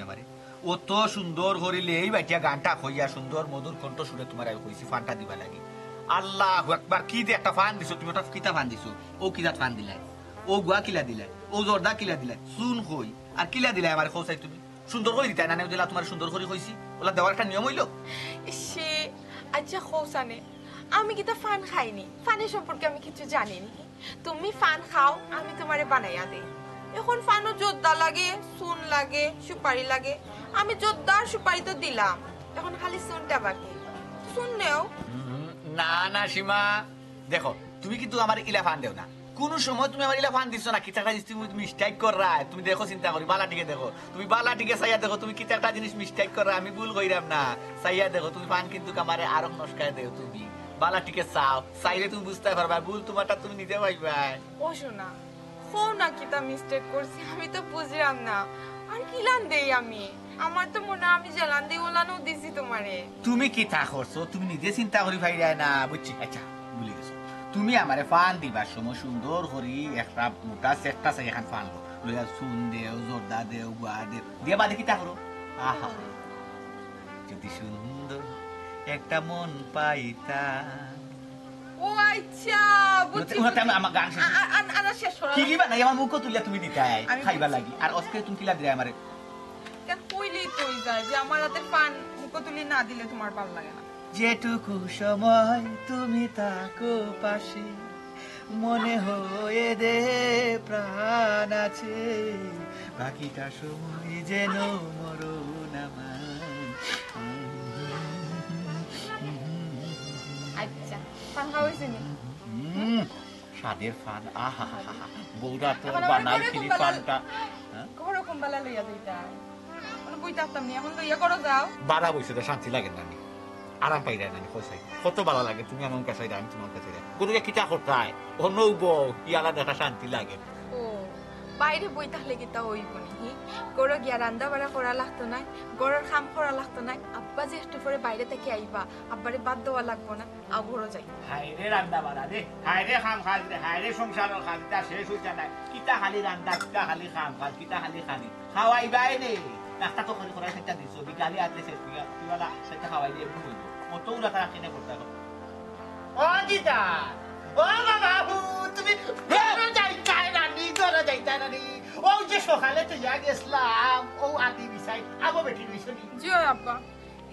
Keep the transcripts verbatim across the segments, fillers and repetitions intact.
আমারে অত সুন্দর করি লেই বাটিয়া গানটা কইয়া সুন্দর মধুর কণ্ঠ সুরে তুমারে আমি কইছি ফানটা দিবার লাগি। আল্লাহু আকবার, কি যে একটা ফান দিছো তুমি, ওটা কিতা ফান দিছো? ও কি জাত ফান দিলায়? ও গুয়া কিলা দিলায়? ও জর্দা কিলা দিলায়? চুন কই? আর কিলা দিলায় আমারে কও চাই তুমি? সুন্দর করি দিতায় না, নে দিলা তুমারে সুন্দর করি কইছি। ওলা দেওয়ার একটা নিয়ম অইলো? ইসি, আচ্ছা কও চানে, আমি কিতা ফান খাইনি? ফানের সম্পর্কে আমি কিছু জানি নি। তুমি ফান খাও, আমি তুমারে বানাইয়া দেই। এখন ফানও জর্দা লাগে, চুন লাগে, সুপারি লাগে। আমি জর্দা আর সুপারি তো দিলাম, এখন খালি চুনটা বাকি। চুন নেও। উম, না, না, সীমা, দেখো, তুমি কিন্তু আমারে ইলা ফান দেও না। কুনু সময় তুমি আমারে ইলা ফান দিছো না, কিতা একটা জিনিস তুমি mistake কররায়। তুমি দেখো, চিন্তা করি, বালা টিকে দেখো, তুমি বালা টিকে চাইয়া দেখো, তুমি কিতা একটা জিনিস mistake কররায়, আমি ভুল কইরাম না। চাইয়া দেখো, তুমি ফান কিন্তু আমারে আরো নস্কায় দেও তুমি। বালা টিকে চাও, চাইলে তুমি বুঝতায় পারবায়, ভুল তুমারটা তুমি নিজে পাইবায়। ও সোনা, কও না কিতা mistake করছি, আমি তো বুঝরাম না। আর কিলান দেই আমি? আমার তো মনে হয় আমি যেলান দেই ওলানও দিছি তুমারে। তুমি কিতা করছো? তুমি নিজে চিন্তা করি পাইরায় না, বুঝছি। আচ্ছা, ভুলি গেছো। তুমি আমারে ফান দিবার সময় সুন্দর করি একটা মোটা সেটটা চাই, এখান ফান লইয়া চুন দেও, জর্দা দেও, গুয়া দেও, দিয়া বাদে কিতা করো? আহা, যদি সুন্দর একটা মন পাইতাম। ও আচ্ছা, বুঝছি, উনাতে, উনাতে আমি বুঝছি। আমার গান শেষ। আ-, আ-, আ-, আ-, শেষ করো। কি কি বানাই আমার মুখো তুলিয়া তুমি দিতায় আমি খাইবার বুঝছি। লাগি? আর আজকে তুমি কিলা দিলায় আমারে? কেন কইলেই তো অই যায় যে আমার হাতের ফান মুখো তুলি না দিলে তুমার ভালা লাগে না। যেটুকু সময় তুমি থাকো পাশে, মনে হয় এ দেহে প্রাণ আছে, বাকিটা সময় যেন মরণ আমার। আচ্ছা, ফান খাওয়া অইছে নি? হুম, স্বাদের ফান, আহা হা হা হা। বউরা তো এখন আমার বানাই ঘরে ফিরি কোন বালা-, ফানটা। হ্যাঁ? ঘরে কোন বালা লইয়া যাইতা? মানে বই থাকতাম নি, এখন লইয়া করো যাও। বারা বইছে তো শান্তি লাগে না নি? আরাম পাইরায় না নি, কও চাই? কত বালা লাগে, তুমি আমার কাছে আইরায়, আমি তুমার কাছে আইরাম। গরু কিতা করতায়? অনো বউ, ইয়ালা দেখা শান্তি লাগে। ও, বাইরে বই থাকলে কিতা অইবো নি? হি? ঘরো গিয়া রান্দা বাড়া করা লাগতো নায়, ঘরর কাম করা লাগতো নায়। আব্বা যে একটু পরে বাইরে থাকি আইবা, আব্বারে ভাত দেওয়া লাগবো না, আও ঘরো যাই। হায়রে রান্দা বাড়া রে, হায়রে কাম কাজ রে, হায়রে সংসারর কাজ, ইতা শেষ অইতা নায়। কিতা খালি রান্দা, কিতা খালি কাম কাজ, কিতা খালি খানি। খাওয়াইবায় নে। নাস্তা তো করি করাই সেটা দিছো, বিকালে আনলে শেষ অইয়া, তুই ওলা সেটা খাওয়াইলে এমনি অইবো। অত উড়া তারা কেনে করতে হবে? ও দিদা, ও বাবা, হু, তুমি ঘরো যাইতায় না নি, ঘরো যাইতায় না নি। অউ যে সকালে তো ইয়া গেছলাম, অউ আদি বিছাই, আগো বেটি রইছো নি? জি অয় আব্বা,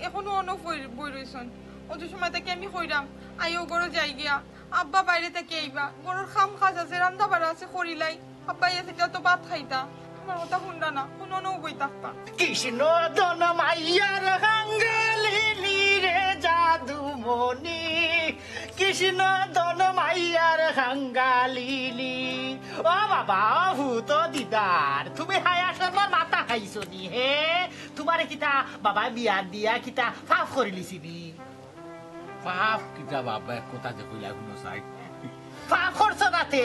এখনো অনো বই, বই রইছন। অত সময় থাকি আমি কইরাম, আইও ঘরো যাই গিয়া। আব্বা বাইরে থাকি আইবা, ঘরর কাম কাজ আছে, রান্দা বাড়া আছে, করিলাই। আব্বা আইয়া সেটা তো ভাত খাইতা, আমার কথা হুনরা না, হুনো নও বই থাকতা। কৃষ্ণ ধন মাইয়ার কাঙ্গালিনী রে জাদুমণি, কৃষ্ণ ধন মাইয়ার কাঙ্গালিনী। ও বাবা, ও ভূত দিদার, তুমি হায়া শরমর মাথা খাইছো নি হে? তুমারে কিতা বাবা বিয়া দিয়া কিতা পাপ করিলিছি নি? পাপ কিতা বাবা, এক কথা যে কইলা হুনো চাই। পাপ করছো না তে,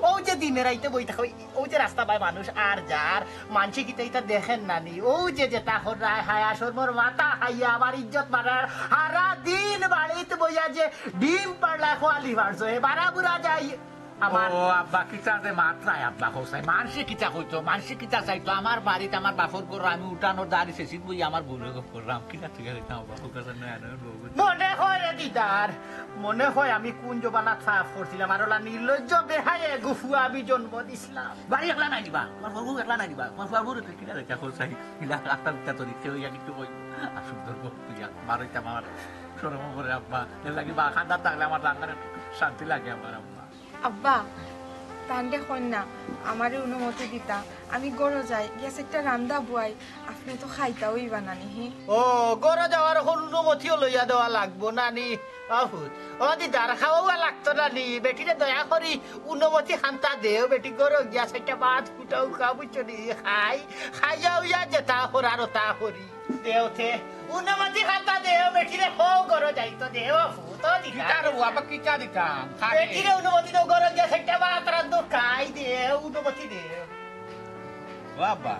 অউ যে দিনে রাইতে বই থাকো, অউ যে রাস্তা বায় মানুষ আর যার, মানষে কিতা ইতা দেখের না নি? অউ যে যেতা কররায়, হায়া শরমর মাথা খাইয়া আমার ইজ্জত মারার, হারা দিন বাড়িত বইয়া যে ডিম পাড়লা খোয়ালি পারছো, হে বারা বুড়া যাই। আমার ও আব্বা, কিতা যে মাতরায় আব্বা, কও চাই, মানষে কিতা কইতো, মানষে কিতা চাইতো, আমার বাড়িত আমার বাপর ঘর, আমি উঠানোর দাড়ি শেষিত বই আমার বউরে গপ করলাম, কিতা ঠিক আছে, আব্বা, কও চাই, নয়া নয়া বউ। মনে হয় রে দিদার, মনে হয় আমি কোন জমানাত পাপ করছিলাম, আর ওলা নির্লজ্জ বেহায়ে গুফুয়া আমি জন্ম দিছিলাম। বাড়ি একলা নাই নিবা, তোমার বউ একলা নাই নিবা, তোমার বউ তো কিনা রেখা কও চাই, ইলা রাস্তা উঠা তো দেখতে হইয়া কিন্তু কই, আর সুন্দর বউ তুই আর বারোইতাম আমার শরম করে আব্বা, এর লাগি বা খান্দার থাকলে আমার রান্নার একটু শান্তি লাগে আমার আব্বা। আব্বা, তানরে কইন না, আমারে অনুমতি দিতা, আমি ঘরো যাই, গিয়া একটা রান্দা বুয়াই, আপনে তো খাইতা অইবা না নি, হি? ও, ঘরো যাওয়ার অখন অনুমতিও লইয়া দেওয়া লাগবো না নি? ও ফুত, ও দিদার খাওয়া লাগতো না নি? বেটিরে দয়া করি অনুমতি খান্তা দেও, বেটি ঘরো গিয়া একটা ভাত ফুটাও খা, বুঝছো নি? খাই, খাইয়া উইয়া যেতা করার অতা করি। দেও তে, অনুমতি খান্তা দেও, বেটিরে কও ঘরো যাইতো দেও, ফুত, ও দিদার। কিতা রে বাবা, কিতা দিতাম? খাবে। বেটিরে অনুমতি দেও, ঘরো গিয়া একটা ভাত রান্ধো, খাই দেও, অনুমতি দেও। বাবা,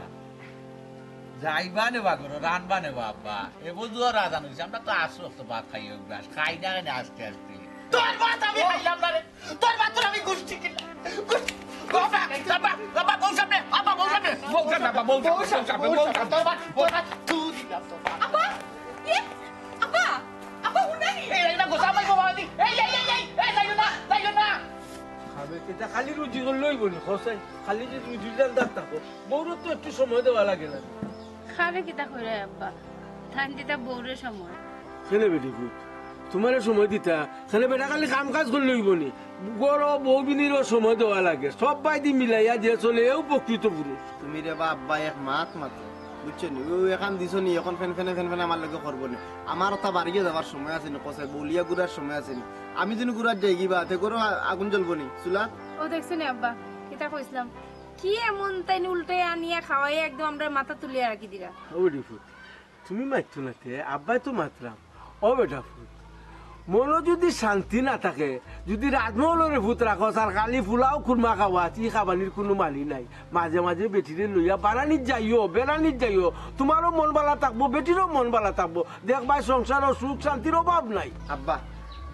যাইবা নে বা ঘরো, রানবা নে বাবা। এ বুঝো রাজান অইছে, আমরা তো আসো তো ভাত খাই অভ্যাস, খাই না রে আস্তে আস্তে। তোর ভাত আমি খাইলাম না রে, তোর ভাত তোর আমি গুষ্টি কিনলাম। গুষ্টি, বাবা, বাবা, বাবা, বউ সামনে, বাবা, বউ সামনে, বউ সামনে, বউ সাব, বউ সাব, বউ সাব, তোর বাপ, তোর বাপ, তুই দিলাম তোর বাপ। আব্বা, এ, আব্বা, আব্বা, উঠে নি। এই, এই, না, গোসা, আমার বাবা, এই, এই, এই, এই, এই, যাইও না, যাইও না। খাবে কিতা, খালি রুজি করলে অইবো নি, হোসেন? খালি যে রুজির ধান্দাত থাকো, বউরে তো একটু সময় দেওয়া লাগে না? খাবে কিতা কইরা আব্বা, তাইন দিতা বউরে সময়। কেনে বেটি পুত, তুমারে সময় দিতা, কেনে বেটা খালি কাম কাজ করলে অইবো নি? ঘরো বউ বিনিরও সময় দেওয়া লাগে, সব বায়দি মিলাইয়া যে চলে, এও প্রকৃত পুরুষ। তুমি রে বা আব্বা এক মাত মাতো, বুঝছো নি? ও এখান দিছো নি, এখন ফেন ফেনে ফেন ফেনে আমার লগে করবো নি। আমার ওটা বাড়িয়ে যাওয়ার সময় আছে নি, কষাই বলিয়া ঘুরার সময় আছে নি। আমি যদি ঘুরার যাই কি বা, তে ঘরো আ-, আগুন জ্বলবো নি, চুলাত। ও দেখছো নি আব্বা, কিতা কইছিলাম? কি এমন তাইন উল্টে আনিয়া খাওয়াই একদম আমরার মাথা তুলিয়া রাখি দিরা। ও বেটি পুত, তুমি মাতছো না তে, আব্বায় তো মাতরাম। ও বেটা পুত, মনো যদি শান্তি না থাকে, যদি রাজমহলরে পুত রাখো, আর খালি ফুলাও খুরমা খাওয়া, ই খাবানির কুনু মানি নাই। মাঝে মাঝে বেটিরে লইয়া বারানিত যাইও, বেড়ানিত যাইও, তুমারও মন বালা থাকবো, বেটিরও মন বালা থাকবো। দেখবায় সংসারও সুখ শান্তির অভাব নাই। আব্বা,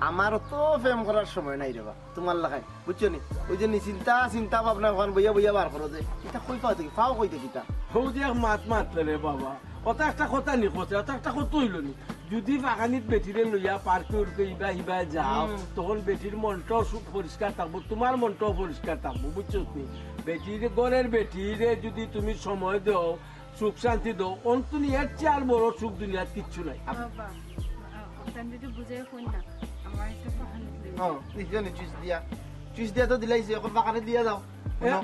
আমারও তো প্রেম করার সময় নাই রে বা। তুমার লাখান, বুঝছো নি? ওই যে নি চিন্তা, চিন্তা ভাবনা অখান বইয়া বইয়া বার করো যে, ইতা কই পাও থাকি, পাও কই থাকি ইতা? হউ যে এক মাত মাতলে রে বাবা, অতা একটা কথা নি কছে, অতা একটা কথা অইলো নি। যদি বাগানিত বেটিরে লইয়া পার্কে উর্কে ইবা হিবা যাও, হুম। তখন বেটির মনটাও সু-, পরিষ্কার থাকবো, তুমার মনটাও পরিষ্কার থাকবো, বুঝছো নি? বেটির ঘরের বেটিরে যদি তুমি সময় দেও, সুখ শান্তি দেও, অন্তনি এর চেয়ে আর বড় সুখ দুনিয়াত কিচ্ছু নাই। আব্বা, আ-, আপনি যদি বুঝাই কইন না, আমার একটা বাহানা দিন। হ্যাঁ, নিশ্চয় নি, চুইস দিয়া, চুইস দিয়া তো দিলাইছি, এখন বাগানে দিয়া যাও। এ? হুনো,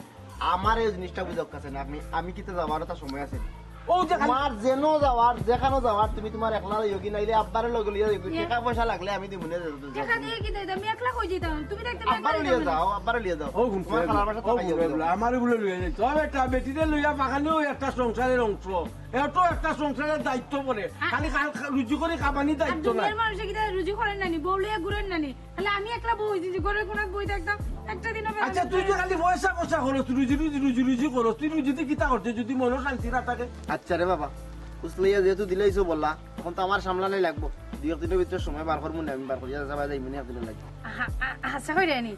আমার এই জিনিসটা বুঝার কাছে না, আমি, আমি কিতা যাওয়ার ওটা সময় আছে নি। ও যে খালি তুমার যেনো যাওয়ার, যেখানো যাওয়ার, তুমি তুমার একলা লইও কি নাইলে আব্বারে লগে লইয়া যাইও কি, এ। টেকা পয়সা লাগলে আমি দিমু নে। টেকা দিয়া কিতা অইতো? আমি একলা কই যাইতাম? তুমি দেখতে আব্বারে লইয়া যাও, আব্বারে লইয়া যাও। ও হুন, তুমার খালার বাসাত ও থাকাই হুন, যাও। আব্বা, আমারে বুলে লইয়া যাইতো। আরে একটা বেটিরে লইয়া বাগানেও একটা সংসারের অংশ। এটাও একটা সংসারের দায়িত্ব পড়ে। আ- খালি খাল-, খা-, রুজি করি খাবানি আর দায়িত্ব না। দুনিয়ার মানুষে কিতা রুজি করের না নি? বউ লইয়া ঘুরের না নি? তাইলে আমি একলা বউ অইছি যে ঘরর কোনাত বই থাকতাম। একটা দিনও বেলা আচ্ছা, তুই যে খালি পয়সা পয়সা করস, তুই রুজি, রুজি, রুজি, রুজি করস, তুই রুজিতে কিতা করতে যদি মনো শান্তি না থাকে? আচ্ছা রে বাবা, উসলাইয়া যেহেতু দিলাইছো বললা, তখন তো আমার সামলানি লাগবো। দুই এক দিনর ভিতরে সময় বার করমু নে, আমি বার করিয়া যাবা যাইমু নে একদিনর লাগি। আ-, আ-, আচ্ছা, কইরা নি।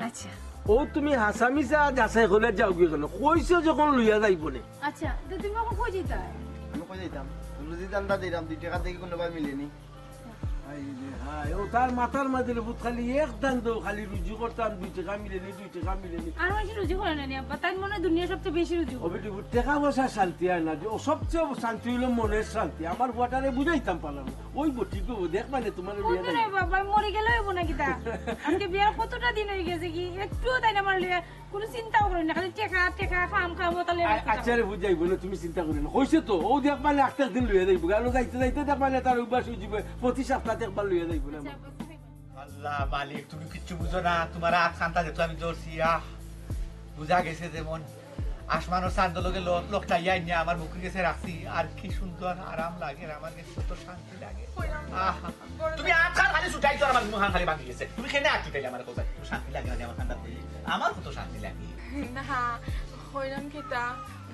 আচ্ছা। ও তুমি হাছা মিছা যাচাই করিয়া যাও গিয়া কেনে? কইছো যখন লইয়া যাইবো নে। আচ্ছা, তো তুমি অখন কই যাইতায়? আমি কই যাইতাম? রুজি ধান্দা দিলাম, দুই টেকা দেখি কুনুবায় মিলে নি। হায় রে হায়, ও তার মাথার মাঝে রে পুত খালি এক ধান্দা, খালি রুজি করতাম, দুই টেকা মিলে নি, দুই টেকা মিলে নি। আর মানষে রুজি করে না নি আব্বা, তাইন মনে অয় দুনিয়ার সবচেয়ে বেশি রুজি করে। ও বেটি পুত, টেকা পয়সা শান্তি অয় না, যে ও সবচেয়ে শান্তি অইলো মনের শান্তি। আমার ফুয়াটারে বুঝাইতাম পারলাম না। অইবো, ঠিক অইবো, দেখবায় নে তুমারে লইয়া যাইবো। বাবা, মরি গেলে অইবো না কিতা? আজকে বিয়ার কতটা দিন অই গেছে কি? একটুও তাইন আমার লইয়া কুনু চিন্তাও করইন না, খালি টেকা, টেকা, কাম, কাম, ও তাইলে আ-, আচ্ছা রে, বুঝাইবো না, তুমি চিন্তা করিও না। কইছে তো, ও দেখবায় নে, আস্তে একদিন লইয়া যাইবো। গেল যাইতে যাইতে দেখবায় নে, তার অভ্যাস অই যাইবো। প্রতি সপ্তাহে একবার লইয়া যাইবো না। আল্লাহ মালিক, তুমি কিচ্ছু বুঝো না। তুমার আত খানটা যেহেতু আমি ধরছি, আহ, বুঝা গেছে যেমন আসমানর চান্দর লগে ল-, লটকাইয়া আইনা আমার বুকুর গেছে রাখছি। আর কি সুন্দর আরাম লাগে আমার গেছে, কত শান্তি। লাগে। কইলাম না। আহা, বড় তুমি আত খান খালি ছুটাইছো আর আমার মুখ খান খালি ভাঙি গেছে। তুমি কেনে আত ছুটাইলে আমার কোথায়? তুমি শান্তি লাগে না আমার ঠান্ডা কইলে? আমার কত শান্তি লাগে। না, কইলাম কিতা,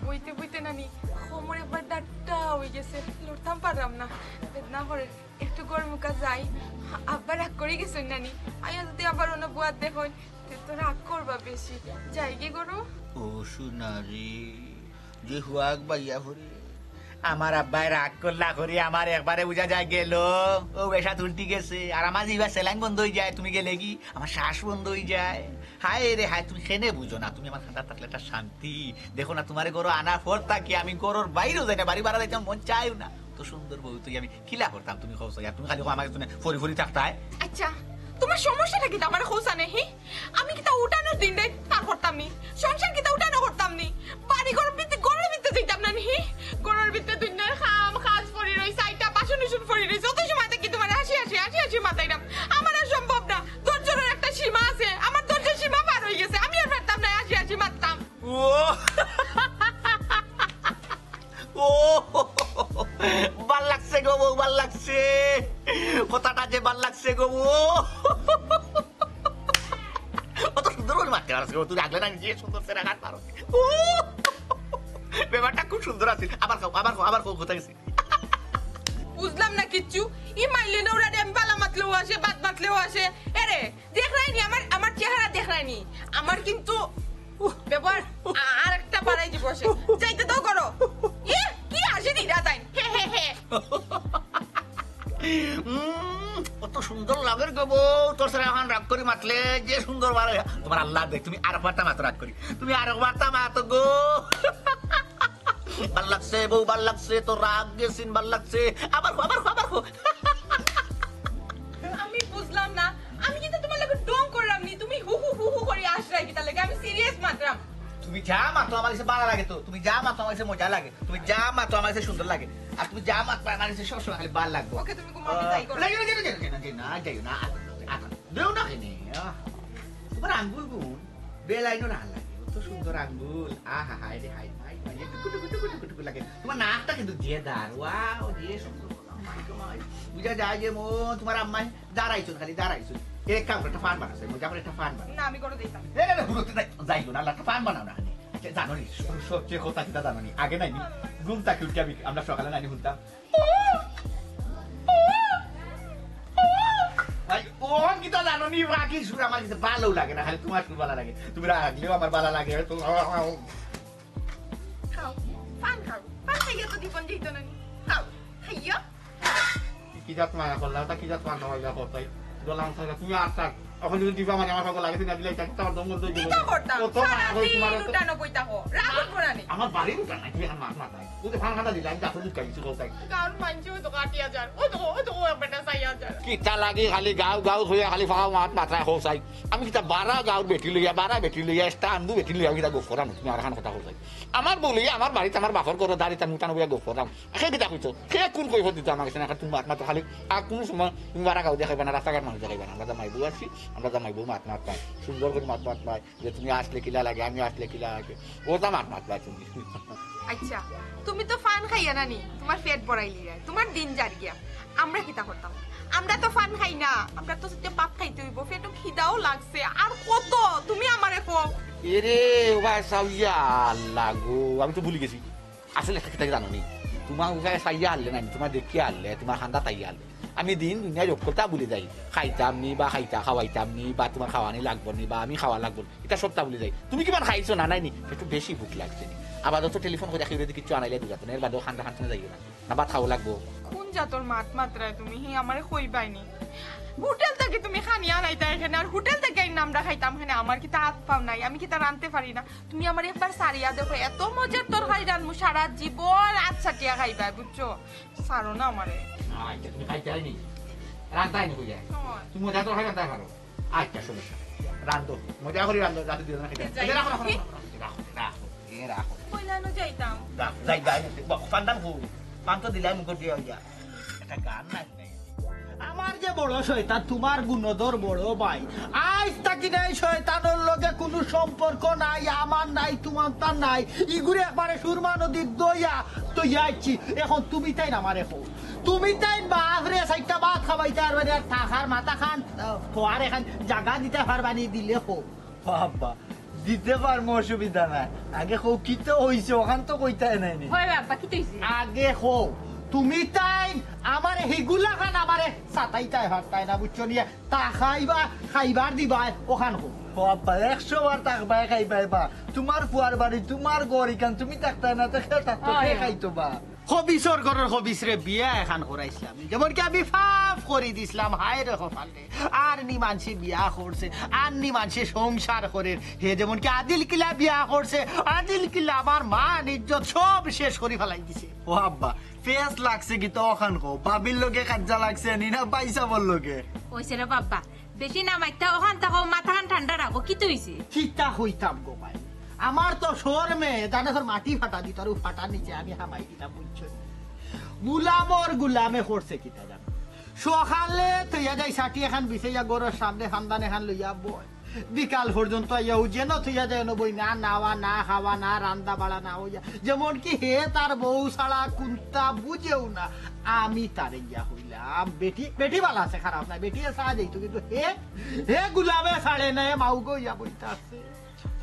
বইতে বইতে নানি, কোমর একবার ডাট্টা অই গেছে, লড়তাম পারলাম না, বেদনা করে। একটু গরম মুখা যাই, আব্বা রাগ করি গেছইন নানি, আইয়া যদি আবার অন্য বুয়াত দেখইন, তে তো রাগ করবা বেশি। যাই গি গরু। ও সোনারে, যে হুয়াক বাইয়া হরে। আমার আব্বায় রাগ করলা করি, আমার একবারে বুঝা যায় গেল। ও বেশা উল্টি গেছে। আর আমার যে ইবার সেলাইন বন্ধ অই যায়, তুমি গেলে কি? আমার শ্বাস বন্ধ অই যায়। হায় রে হায়, তুমি কেনে বুঝো না? তুমি আমার কান্দাত থাকলে একটা শান্তি। দেখো না, তুমারে ঘরো আনার পর থাকি আমি ঘরর বাইরেও যাই না, বাড়ি বারা যাইতাম মন চায়ও না। তো সুন্দর বউ তুই আমি কিলা করতাম, তুমি কও চাই? আর তুমি খালি কও আমার কাছে ফরি ফরি থাকতায়। আচ্ছা, তুমার সমস্যাটা কিতা আমারে কও চাইন, হি? আমি কিতা উঠানোর দিন রাইত পার করতাম নি? সংসার কিতা উঠানো করতাম নি? বাড়ি ঘরর ভিতরে, ঘরর ভিতরে যাইতাম না নি, হি? ঘরর ভিতরে দুনিয়ার কাম কাজ পড়ি রইছে, আইটা বাসন উসন পড়ি রইছে, অত সময় থাকি তুমারে হাসি হাসি, হাসি হাসি মাতাইরাম। আমার আর সম্ভব না, ধৈর্যর একটা সীমা আছে, আমার ধৈর্যর সীমা পার অই গেছে, আমি আর পারতাম না হাসি হাসি মাততাম। ও ও, ভাল লাগছে গো বউ, ভাল লাগছে। কথাটা যে ভাল লাগছে গো বউ। অত সুন্দর করি মাততে পারছ গো, তুমি আগলে না নিজে সুন্দর সেরা গান পারো। ও, ব্যাপারটা খুব সুন্দর আছিল। আবার কও, আবার কও, আবার কও, কোথায় গেছে? বুঝলাম না কিচ্ছু। ই মাইলে না ওরা আমি বালা মাতলেও আসে, বাদ মাতলেও আসে। এরে, দেখরায়নি আমার, আমার চেহারা দেখরায়নি। আমার কিন্তু, উহ, ব্যবহার আ-, আর একটা বাড়াই বসে। যাইতে তো করো। এ, কি আসে দিদা তাই? হে, হে, হে। উম, অত সুন্দর লাগের গো বউ, তোর সাথে এখন রাগ করি মাতলে যে সুন্দর বার হয়। তোমার আল্লাহ দেখ, তুমি আরেকবার তা মাতো রাগ করি, তুমি আরেকবার তা মাতো গো। ভাল লাগছে বউ, ভাল লাগছে, তোর রাগ গেছিন, ভাল লাগছে। আবার কো, আবার কো, আবার কো। আমি বুঝলাম না, আমি কিন্তু তোমার লগে ঢং করলাম নি, তুমি হু হু হু হু করি আসরায় কিতা লাগে, আমি সিরিয়াস মাতরাম। তুমি যা মাতো আমার কাছে ভালা লাগে তো, তুমি যা মাতো আমার কাছে মজা লাগে, তুমি যা মাতো আমার কাছে সুন্দর লাগে, আর তুমি যা মাতো আমার কাছে সবসময় খালি ভালা লাগবো। ওকে, তুমি ঘুমাও, আমি যাই করো। না, না, যাইও না, যাইও না, আর দেও না কেনে, আহ। তোমার আঙ্গুল গুন বেলাইনো না লাগে, অত সুন্দর আঙ্গুল, আহা, হায় রে, হায়, হায়, হায়, টুকু, টুকু, টুকু, টুকু, টুকু লাগে। তোমার নাকটা কিন্তু যে দার, ওয়াও, যে সুন্দর, আমার গো মাই। বুঝা যায় যে মন, তোমার আম্মায় দাঁড়াইছো, খালি দাঁড়াইছো। এক কাম করো, একটা ফান বানাও, মজা করে একটা ফান বানাও। না, আমি করে দিতাম। এ, না, না, ঘুরোতে যাই, যাইও না, একটা ফান বানাও না, খালি। আচ্ছা, জানো নি, সব-, সবচেয়ে কথা কিতা জানো নি? আগে নাই নি, ঘুম থাকি উঠে আমি, আমরা সকালে নাই নি শুনতাম। ভাই, ও কিতা জানো নি, বাকি সুর আমার কাছে ভালো লাগে না, খালি তোমার সুর ভালো লাগে। তুমি রাগলেও আমার ভালো লাগে, তো খাও, পান খাও, পান খাইয়া তো জীবন যাইতো না নি। খাও, খাইয়া। কি জাত মায়া করলা, তা কি জাত মায়া করলা, করতাই? গলাম ছাড়া, তুমি আর থাক। এখন যদি দিবা মানে আমার পাগল লাগে, তুমি দিলে এটা আমার দম বন্ধ হয়ে যাবে। কিতা করতাম? কত মায়া করি সারাদিন তোমার, কত উঠানো বইতা হো, রাগ করবো না নি? আমার বাড়ি উঠা নাই, তুমি এখন মাত মাথায়। ও তো ফান খাতা দিলে, আমি গাছে দুধ খাইছি, করতাই। গাঁওর মানষে ওই তো কাটিয়া যার, ওই তো, ওই তো, ও বেটা চাইয়া যার। কিতা লাগি খালি গাউ গাউ হইয়া খালি ফাও মাত মাথায় হো চাই। আমি কিতা বারা গাউর বেটি লইয়া, বারা বেটি লইয়া, একটা আন্দু বেটি লইয়া, আমি কিতা গপ করাম, তুমি আর খান কথা হো চাই। আমার বউ লইয়া, আমার বাড়িত, আমার বাপর ঘরো দাঁড়িয়ে, আমি উঠানো বইয়া গপ করাম। সে কিতা কইতো? সে কোন কৈফত দিত আমার কাছে না? তুমি মাত মাতো খালি, আর কোনো সময় তুমি বারা গাউ দেখাইবা না, রাস্তাঘাট মানুষ দেখাইবা না। আমরা জামাই বউ আছি, আমরা জামাই বউ মাত মাত পাই, সুন্দর করে মাত মাত পাই, যে তুমি আসলে কিলা লাগে, আমি আসলে কিলা লাগে, ও তা মাত মাত পাই তুমি। আচ্ছা, তুমি তো ফান খাইয়া না নি, তোমার পেট ভরাই লিয়া, তোমার দিন যার গিয়া। আমরা কিতা করতাম? আমরা তো ফান খাই না, আমরা তো সত্যি ভাত খাইতে হইব, পেটও খিদাও লাগছে। আর কত? তুমি আমারে কও। এরে, ও ভাই, সাউয়া, আল্লাহ গো, আমি তো ভুলি গেছি। আসলে একটা কিতা জানো নি? তোমার ওখানে সাইয়া হারলে না, তোমার দেখিয়া হারলে, তোমার খান্দা তাইয়া হারলে। আমি দিন দুনিয়ার অকলতা ভুলি যাই। খাইতাম নি বা খাইতা খাওয়াইতাম নি বা তোমার খাওয়ানি লাগবো নি বা আমি খাওয়া লাগবো নি, এটা সবটা ভুলি যাই। তুমি কিমান খাইছো না নাই নি? একটু বেশি ভুক লাগছে নি। আবার তো টেলিফোন করে কেউ যদি কিচ্ছু আনাইলে দিবা, এর বাদেও খান্দা খান্দা যাইও না। না ভাত খাওয়া লাগবো। কোন জাতর মাত মাতরায় তুমি? হি আমারে কইবায় নি। হোটেল থাকি তুমি খানি আনাইতা এখানে, আর হোটেল থাকি আইন আমরা খাইতাম এখানে। আমার কিতা হাত পাও নাই, আমি কিতা রানতে পারি না? তুমি আমারে একবার সারিয়া দেখো, এত মজার তরকারি রানমু, সারা জীবন আচ্ছা টিয়া খাইবায়, বুঝছো? সারো না আমারে। আচ্ছা, তুমি খাইতে হয়নি, রাখতে হয়নি, বুঝে? হয়। তুমি মজা তো হয় রাখতে পারো। আচ্ছা, সমস্যা নাই। রান্ধো, মজা করি রান্ধো, রাতে দুজনে খাইতে। যাই। এই রাখো, রাখো, রাখো, রাখো, রাখো, রাখো, এ রাখো। কইলা নু যাইতাম। রাখো, যাই, যাই, যাই। বাহ, ফান্দান হো। পান তো দিলাই মুখ দিয়ে হইয়া। একটা গান নাই। আমার যে বড় শয়তান, তোমার গুণধর বড় ভাই। আইজ থাকি নাই শয়তানর লগে কোনো সম্পর্ক নাই, আমার নাই, তোমার তার নাই। ইগুরে একবারে সুরমা নদীর দইয়া তো ইয়াইছি। এখন তুমি তাই না আমারে কও। তুমি তাই বাপরে চাইরটা ভাত খাওয়াইতে পারবে না, আর থাকার মাথা খান, আহ, খোয়ার এখন জাগা দিতে পারবা নি, দিলে কও। ও আব্বা, দিতে পারমু, অসুবিধা নাই। আগে কও, কিতা অইছে, অখান তো কইতায় নায় নি। হয় বাবা, কিতা অইছে? আগে কও, তুমি তাই আমারে হিগুলা খান আমারে সাতাইতায় পারতায় না, বুঝছো নি? তা খাইবা, খাইবার দিবায়, অখান কও। ও আব্বা, একশো বার থাকবায়, খাইবায় বা। তোমার ফুয়ার বাড়ি, তোমার ঘর ইখান, তুমি থাকতায় না, তো কে থাকতো, কে খাইতো বা? খবিসর ঘরর খবিসরে বিয়া এখান করাইছলাম। যেমন কি আমি পাপ করি দিছলাম, হায় রে কপাল রে। আর নি মানষে বিয়া করছে, আর নি মানষে সংসার করের। হে যেমন কি আদিল কিলা বিয়া করছে, আদিল কিলা আমার মান ইজ্জত সব শেষ করি ফালাই দিছে। ও আব্বা, ফেস লাগছে কিতা অখান কও? ভাবির লগে কাজ্জা লাগছে নি না ভাইসাবর লগে? অইছে রে বাবা, বেশি না মাইতা, অখান থাকো, মাথাখান ঠান্ডা রাখো, কিতা অইছে? কিতা কইতাম গো ভাই, আমার তো শরমে জানে তোর মাটি ফাটা দিত, আর ও ফাটার নিচে আমি হামাই দিতাম, বুঝছো? গুলামর গুলামে করছে কিতা জানো? সকালে থইয়া যাই ছাটি এখান বিছাইয়া ঘরর সামনে, ফান্দান এখান লইয়া বয়, বিকাল পর্যন্ত আইয়া ও যেন থইয়া যায়, অনো বই, না নাওয়া, না খাওয়া, না রান্দা বাড়া না অইয়া, যেমন কি হে তার বউ ছাড়া কুন্তা বুঝেও না। আমি তারে গিয়া কইলাম, বেটি, বেটি ভালা আছে, খারাপ নাই, বেটি চা যাইতো, কিন্তু হে, হে গুলামে ছাড়ে না, হে মাউগো ইয়া বইতা আছে।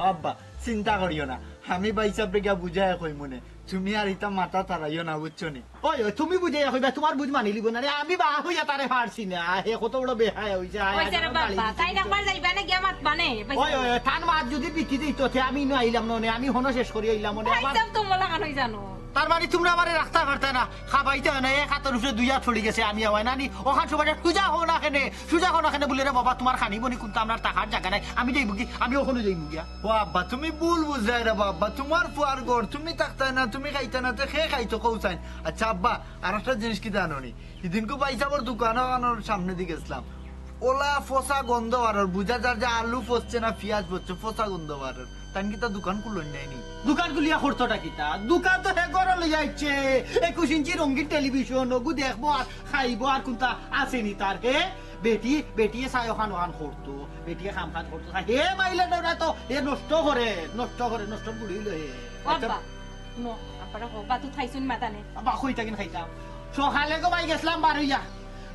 আব্বা, চিন্তা করিও না, আমি ভাইসাবরে গিয়া বুঝাইয়া কইমুনে, তুমি আর ইতা মাথা তারাইও না, বুঝছো নি? ওই, ওই, তুমি বুঝাইয়া কইবা, তোমার বুঝ মানি লিব না রে, আমি বা হইয়া তারে পারছি না, হে কত বড় বেহায়া অইছে, আয়, অইছে রে আয়, বাবা, তাই না একবার যাইবা না গিয়া মাত মানে, ওই, ওই, ওই, তান মাত যদি বিকি দিত, তে আমি ইনো আইলাম না, নে, আমি হনো শেষ করি আইলাম, নে, আবার। ভাইসাব তো মলাখান হই জানো। তার মানে তুমরা আমারে রাখতা পারতা না, খাবাইতা না, এক আতর উপরে দুই আত পড়ি গেছে, আমি আওয়াই নানি, অখান সময় সুজা হও না কেনে, সুজা হও না কেনে বুলে, "রে বাবা, তুমার খানি বনি কুনতা, আমরার থাকার জাগা নাই, আমি যাইমু গি, আমি অখনো যাইমু গিয়া।" ও আব্বা, তুমি ভুল বুঝরায় রে বাবা, তুমার ফুয়ার ঘর, তুমি থাকতায় না, তুমি খাইতায় না, তে কে খাইতো কও চাইন? আচ্ছা আব্বা, আর একটা জিনিস কিতা জানো নি? হিদিনকু ভাইসাবর দোকান অখানর সামনেদি গেছলাম। অলা ফসা গন্ধ বারর, বুঝা যার যে আলু ফসছে না পিয়াজ ফসছে, ফসা গন্ধ বারর। তাইন কিতা দোকান খুলইন নায় নি? দোকান খুলিয়া করতোটা কিতা? দোকান তো হে ঘরো লইয়া আইছে। একুশ ইঞ্চি রঙিন টেলিভিশন, অগু দেখবো আর খাইবো আর কুনতা আছে নি তার, হে? বেটি, বেটিয়ে চায় অখান অখান করতো, বেটিয়ে কাম কাজ করতো, হে মাইলে ডরা তো, হে নষ্ট করে, নষ্ট করে, নষ্ট বুড়ি লয়ে। ও আব্বা, হুনো, আব্বারে কও, বাতুত খাইছইন মাতানে? আব্বা, কই থাকি খাইতাম? সকালে গো ভাই গেছলাম বার অইয়া।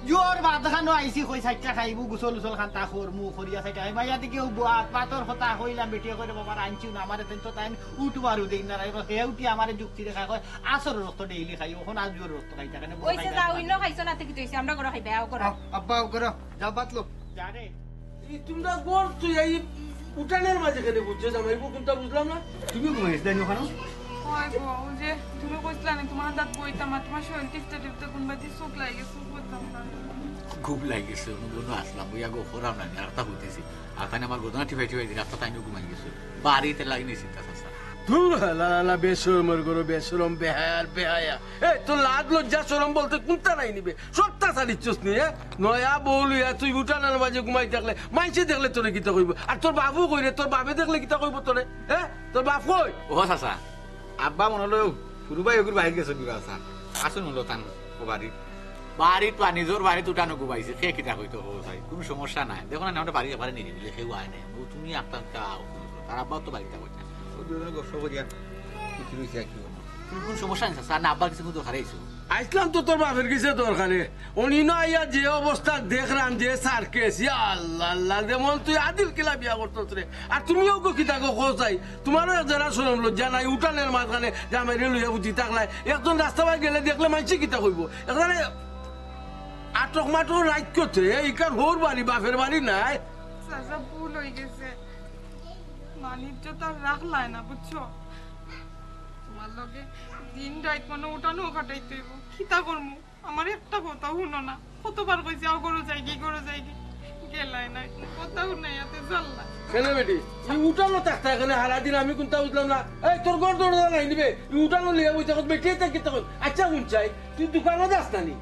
জোর ভাত খানো আইছি, কই চাইরটা খাইবো, গোসল উসল খান্তা করমু, করিয়া চাইরটা খাই। মাইয়া দেখি ও ভাত, ভাতর কথা কইলাম, বেটিয়ে কইরে, "বাবা, রানছিও না, আমারে তেন তো তাইন উঠ বারু দেইন না, রাইবা।" হে উঠি আমারে যুক্তি দেখায়, কয়, "আসর রক্ত ডেইলি খাই, অখন আজ জোর রক্ত খাইতা কেনে?" ওইসে খাইতা যাও, কেনে? ইনো খাইছো না, তে কিতা অইছে? আমরা ঘরো খাইবা, আও ঘরো। আ-, আব্বা, আও ঘরো, যাও ভাত লও। যা রে। এই তোমরা ঘর তো এই উঠানের মাঝে কেনে বুঝছো, জামাই বউ কোনটা বুঝলাম না। তুমি ঘুমাইছ দেন ওখানে? ওই গো, ওই যে তুমি কইছিলা না, তোমার হাত বইতাম আর তোমার শরীর টিপতে টিপতে কোন বাতি চোখ লাগে গেছে, বুঝলাম না। খুব লাগিছে, অনুগুণ আসলাম, বইয়া গো ফোরাম না, আর তা হইতেছি। আর তাই আমার গোদনা টিপাই টিপাই দিন, রাস্তা তাই নিয়ে ঘুমাই গেছে। বাড়িতে লাগনি চিন্তা চাচা। দূর হালা হালা বেশরমর গরু, বেশরম, বেহায়ার বেহায়া। এই, তোর লাজ লজ্জা শরম বলতে কোনটা নাই নিবে? সবটা ছাড়িচ্ছস নি, হ্যাঁ? নয়া বউ লইয়া তুই উঠানের মাঝে ঘুমাই থাকলে, মাইনষে দেখলে তোরে কিতা কইবো? আর তোর বাপও কই রে? তোর বাপে দেখলে কিতা কইবো তোরে? হ্যাঁ? তোর বাপ কই? ও চাচা, আব্বা মনে হলো ফুরু ভাই ওগুর বাইরে গেছে বিবাহ চান। আসুন হলো তান ও বাড়ি। বাড়িত বা নিজর বাড়িত উঠানো ঘুমাইছে, কে কিতা কইতো হো ভাই? কোনো সমস্যা নাই। দেখো না, আমরা বাড়ি এবারে নিরিবিলি, কেউ আয় নাই। ও তুমি আপনার কা-, তার আব্বাও তো বাড়িতে বসে। ও দুজনে গল্প করিয়া কিছু রইছে আর কি বলবো। কোনো, কোনো সমস্যা নাই, স্যার। স্যার, না, আব্বার কিছু দরকারে আইছো। আইসলাম তো তোর বাপের গেছে দরকারে। অনিনো আইয়া যে অবস্থা দেখরাম, যে সার্কেস, ইয়া আল্লাহ, আল্লাহ, যেমন তুই আদিল কিলা বিয়া করতস রে। আর তুমিও গো কিতা গো কও চাই? তোমারও এক জারা শরম লজ্জা নাই, উঠানের মাঝখানে জামাইরে লইয়া বুঝি থাকলাই। একজন রাস্তা বায় গেলে দেখলে মাইনষে কিতা কইবো? একজনে আটক মাটক রাইত করতে, ইকার হউর বাড়ি, বাপের বাড়ি নাই। চাচা, ভুল অই গেছে। মান ইজ্জত আর রাখলায় না, বুঝছো? তোমার লগে দিন রাইত মনে উঠানো কাটাইতে অইবো। কিতা করমু? আমার একটা কথা হুনো না। কতবার কইছি, "আও, ঘরো যাইগি, ঘরো যাইগি।" গেলায় না, কথা হুনাইয়া তে জাল্লা। কেনে বেটি? ই উঠানো থাকতা কেনে হারা দিন, আমি কুনতা বুঝলাম না। এই, তোর ঘর দরজা নাই নিবে? ই উঠানো লইয়া বই থাকত, বেটি এটা কিতা কর? আচ্ছা, হুন চাই, তুই দোকানো যাস না নি?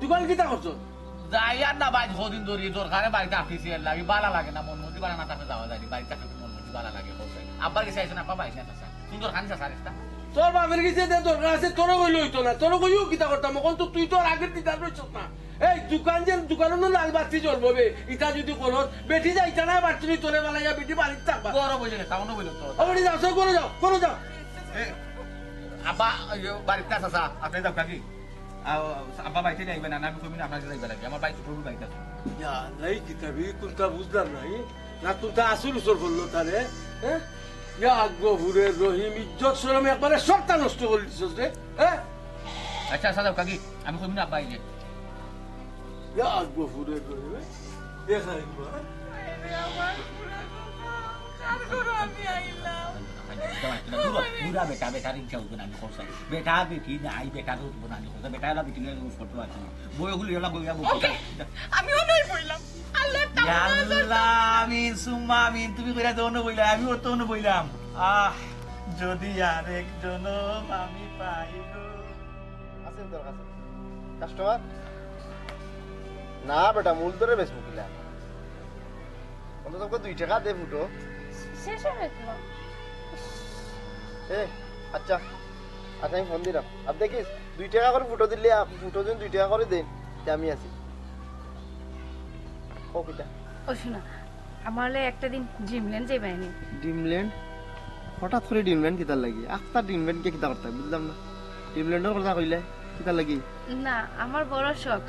দোকান কিতা করছস? যাই আর না, বাইর কদিন ধরি দরকারে বাড়িত আটিছি, এর লাগি বালা লাগে না, মন মর্জি বালা না থাকলে যাওয়া যায় নি, বাড়িত থাকলে মন মর্জি বালা লাগে, বলছে। আব্বার গেছে আইছো না, আব্বা বাইরে না, চাচা। সুন্দর খানি চাচা, রেস্তা। তোর বাপের গেছে যে দরকার আছে, তোরে কইলে অইতো না, তোরে কইও কিতা করতাম, অখন তো তুই তো আর আগের দিদার রইছস না। এই দোকান যে, দোকানো নু লাল বাতি জ্বলবো বে, ইটা যদি করস, বেটি যাইতা না, বাড়ি তুমি তোরে বালাইয়া বেটি বাড়িত থাকবা। বড় বইলে, তাও না বইলে তো। ও বেটি যাও, যাও, ঘরো যাও, ঘরো যাও। এ, আব্বা, ইয়ে, বাড়িত না চাচা, আপনে যাও কাকি। আ, আব্বা বাড়িত যাইবা না, না, আমি কইমু না, আপনার যাইবা লাগে। আমার ভাই ছোট ভাই যাবে। ইয়া আল্লাহ, ই কিতা বে, কুনতা বুঝলাম না, ই? না কুনতা আসল উসল করলো তারে, হ্যাঁ? ইয়া গফুরের রহিম, ইজ্জত শরম একবারে সবটা নষ্ট করি দিছস রে, হ্যাঁ? আচ্ছা, আচ্ছা, যাও কাকি, আমি কইমু না, আব্বা আইলে। ইয়া গফুরের রহিম, এ? দেখা একবার। আরে আমার পুরা কথা, কার ঘরো আমি আইলাম? বুড়া, বুড়া বেটা, বেটার ইচ্ছা হইতো না, আমি খরচ। বেটা বেটি নাই, বেটার হইতো না, আমি খরচ। বেটা এলা বেটি লইয়া ফটো আছে। বই ওগুলো এলা বইয়া বই। ওকে, আমি অনই বইলাম। আল্লাহ ইয়া তাআলা আল্লাহ, আমিন, সুম্মা আমিন। তুমি কইরা তো অন্য বইলা, আমি ওর তো অন্য বইলাম। আহ, যদি আরেক জনম আমি পাই গো। আছেন তোর কাছে কাস্টমার? না বেটা, মূল ধরে বেশ মুখিলা। অন্তত তোকে দুই টাকা দে ফুটো। শেষ হয়ে গেল। এ, আচ্ছা, আচ্ছা, আমি ফোন দিলাম। আর দেখিস, দুই টাকা করে ফুটো দিলে, আ, ফুটো যদি দুই টাকা করে দেন, তে আমি আছি। ও কিতা? ও শোনা, আমার হলে একটা দিন ড্রিমল্যান্ড যাইবায়নি। ড্রিমল্যান্ড? হঠাৎ করে ড্রিমল্যান্ড কিতার লাগি? আখতা ড্রিমল্যান্ড কে কিতা করতে? বুঝলাম না। ড্রিমল্যান্ডর কথা কইলে কিতার লাগি? না, আমার বড় শখ,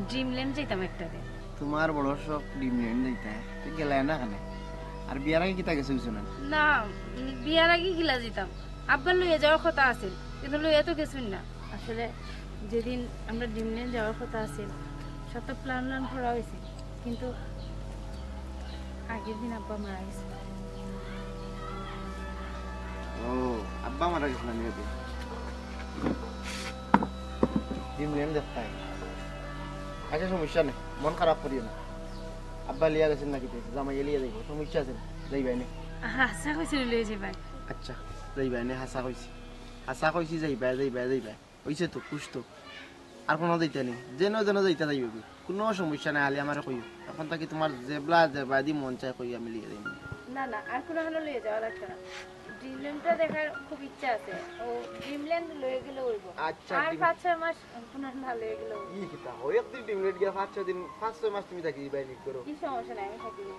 ড্রিমল্যান্ড যাইতাম একটা দিন। তোমার বড় শখ ড্রিমল্যান্ড যাইতা, তো গেলায় না কেনে? আর বিয়ার আগে কিতা গেছো কিছু না? না, উম, বিয়ার আগে গিলা যাইতাম, আব্বার লইয়া যাওয়ার কথা আছিল, কিন্তু লইয়া তো গেছুন না। আসলে যেদিন আমরা ড্রিমল্যান্ড যাওয়ার কথা আছিল, সব তো প্ল্যান প্ল্যান করা হয়েছে, কিন্তু আই, এর দিন আব্বা মারা গেছে। ও, আব্বা মারা গেছে না? নিয়ে দিন। দিন লেন দেখতাই। আচ্ছা, সমস্যা নেই, মন খারাপ করিও না। আব্বা লিয়া গেছেন নাকি? জামাই লিয়া যাইব, সমস্যা আছে না? যাইবাই নে। হাছা কইছে লইয়া যাইবায়। আচ্ছা, যাইবাই নে, হাছা কইছি। হাছা কইছি, যাইবায়, যাইবায়, যাইবায়। অইছে তো, খুশ তো। আর কোনো যাইতা নেই, যেন যেন যাইতা যাইও গি, কোনো সমস্যা নাই। আলি আমারে কইও, এখন থাকি তোমার যেবলা যেবাদি মন চায় কই আমি লিয়ে যাইব। না না, আর কোনো হানো লইয়া যাওয়া লাগতো না। ড্রিমল্যান্ডটা দেখার খুব ইচ্ছা আছে। ও, ড্রিমল্যান্ড লইয়া গেলে অইব। আচ্ছা, আর ড্রিম- পাঁচ ছয় মাস কোনো না লইয়া গেলে অইব। ই কিতা হয়, একদিন ড্রিমল্যান্ড গিয়া পাঁচ ছয় দিন, পাঁচ ছয় মাস তুমি থাকি দিবাই নি করো। কি সমস্যা নাই, আমি থাকি যাইব।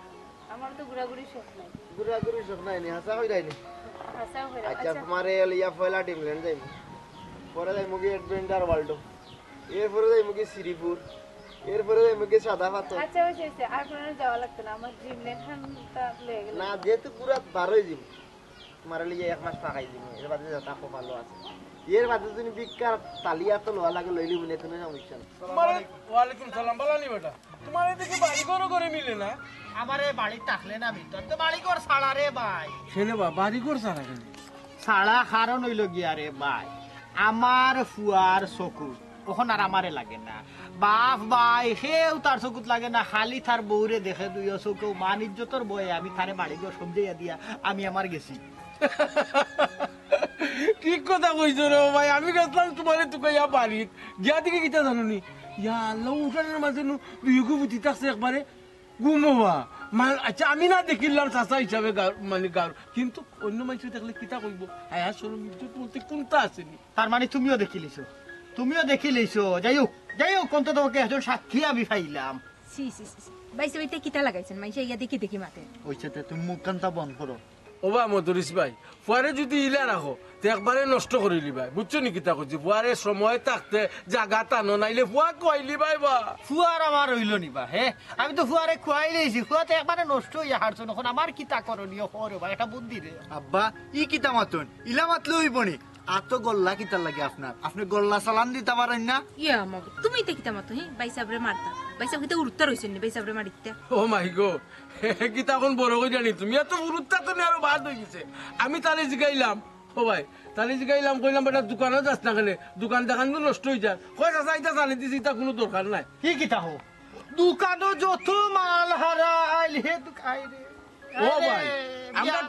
আমার তো ঘুরাঘুরি শখ নাই। ঘুরাঘুরি শখ নাই নি, হাছা কইরাই নি। হাছা কইরা। আচ্ছা, আচ্ছা। তোমারে লইয়া পয়লা ড্রিমল্যান্ড যাইব, পরে যাইব কি অ্যাডভেঞ্চার ওয়ার্ল্ড, এরপরে যাইব কি শ্রীপুর, এরপরে যাইব কি সাদা পাথর। আচ্ছা, অইছে, অইছে, আর কোনো যাওয়া লাগতো না। আমার ড্রিমল্যান্ড খানটা লইয়া গেলে। না, যেহেতু পুরা বার হয়ে যাইব, তোমারে লইয়া এক মাস থাকাই দিমু, এর বাদে যেতা কপালো আছে। এর বাদে যদি ভিক্ষার তালিয়া তো লওয়া লাগে, লইলি মনে কোনো সমস্যা না। তোমার ওয়ালাইকুম সালাম, বালা নি বেটা? তোমার এদিকে বাড়ি ঘর করে মিলে না? আমারে বাড়ি থাকলে না ভিতর তো বাড়ি ঘর ছাড়া রে ভাই। কেনে বা, বাড়ি ঘর ছাড়া কেনে? ছাড়া কারণ অইল গিয়া রে ভাই, আমার ফুয়ার চকুত অখন আর আমারে লাগে না। বাফ ভাই, হেউ তার চকুত লাগে না, খালি তার বউরে দেখে দুইও চকুও। মান ইজ্জতর ভয়ে আমি তারে বাড়ি ঘর সমঝাইয়া দিয়া আমি আমার গেছি। ঠিক কথা কইছো রে ভাই, আমি গেছিলাম তোমারে তুকাইয়া বাড়িত, গিয়া দেখি কিতা জানো নি? ইয়া আল্লাহ, উঠানের মাঝে নু দুইগু ফুতি থাকছে একবারে। ঘুমোবা। মা-, আচ্ছা, আমি না দেখিলাম চাচা হিসাবে গার-, মানে গার, কিন্তু অন্য মানুষ দেখলে কিতা কইব? হায়া শরম ইজ্জত বলতে কোনটা আছে নি? তার মানে তুমিও দেখিলিছো, তুমিও দেখিলিছো। যাই হোক, যাই হোক, অন্তত ওকে একজন সাক্ষী আমি পাইলাম। সি সি সি সি। ভাইসাব, ইতা কিতা লাগাইছইন? মাইনষে ইয়া দেখি দেখি মাতে। অইছে তে, তুমি মুখ কান্তা বন্ধ করো। ওবা মদরিস ভাই, ফুয়ারে যদি ইলা রাখো, তে একবারে নষ্ট করিলিবায়। বুঝছো নি কিতা কইছি? ফুয়ারে সময় থাকতে জাগা টানো, নাইলে ফুয়া খুয়াইলিবায় বা। ফুয়ার আমার অইল নি বা, হে? আমি তো ফুয়ারে খুয়াই লইছি, ফুয়া তো একবারে নষ্ট অইয়া হারছইন। অখন আমার কিতা করণীয়? হো রে বা, এটা বুদ্ধি দে। আব্বা, ই কিতা মাতইন? ইলা মাতলে অইব নি? আতো গল্লা কিতার লাগি আপনার? আপনে গল্লা চালান দিতা পারইন না? ইয়া মাবুদ, তুমি ইতা কিতা মাতো, হে? ভাইসাবরে মারতা। ভাইসাব কিতা উরুত্তা রইছইন নি, ভাইসাবরে মারিতা। ও মাই গো, কিতা অখন বড় কইরা নি তুমি? এত উরুত্তা তো নি আরো বাদ অই গেছে। আমি তারে জিগাইলাম, ও ভাই, তারে জিগাইলাম, কইলাম, "বেটা, দোকানো যাস না কেনে? দোকান দেখান তো নষ্ট অই যার।" কয়, "চাচা, ইতা জানি দিছি, ইতা কুনু দরকার নাই।" কি কিতা হো? দোকানো যত মাল হারাইল, হে দোকান রে। ও ভাই, আমরা